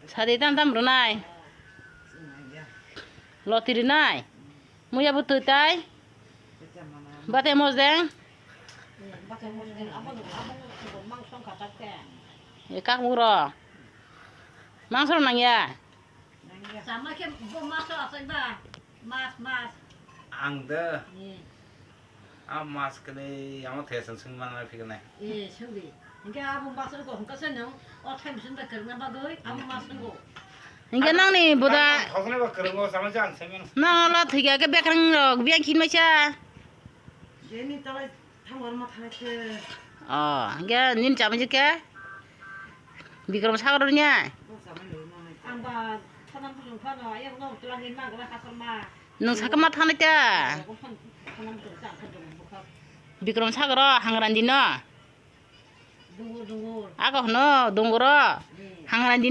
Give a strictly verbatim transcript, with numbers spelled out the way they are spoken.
Sadi tam tam rwnai. Loti rwnai. Muya butwi tai. Bate mojeng. E kak buro. Mangso nangya. Sama khe bo maso asai ba. Mas, mas. Ang de. Eh. A mas kene yang thesang sing man phikne. Eh, sungdi. Hingke abo mas ko hingke se nang o thai bisin da kerna bagoi abo mas ko. Hingke nangni boda. Thokne ba kerang o sama jang semen. Nang la thika ke bekrang rok biang kin macha. Jeni talai. Thangor ma thangke. Oh, hingke nin chama jike. Bikrom sagor nya. Ang ba thonam thong phano ayang no tulang in ma gala hasal ma. Nung sakama thangna ta. Thonam thong ta khadong bukha. Bikrom sagor hangrandi no. Dungur dungur. Ako no dunguro. Hmm. Hangrandi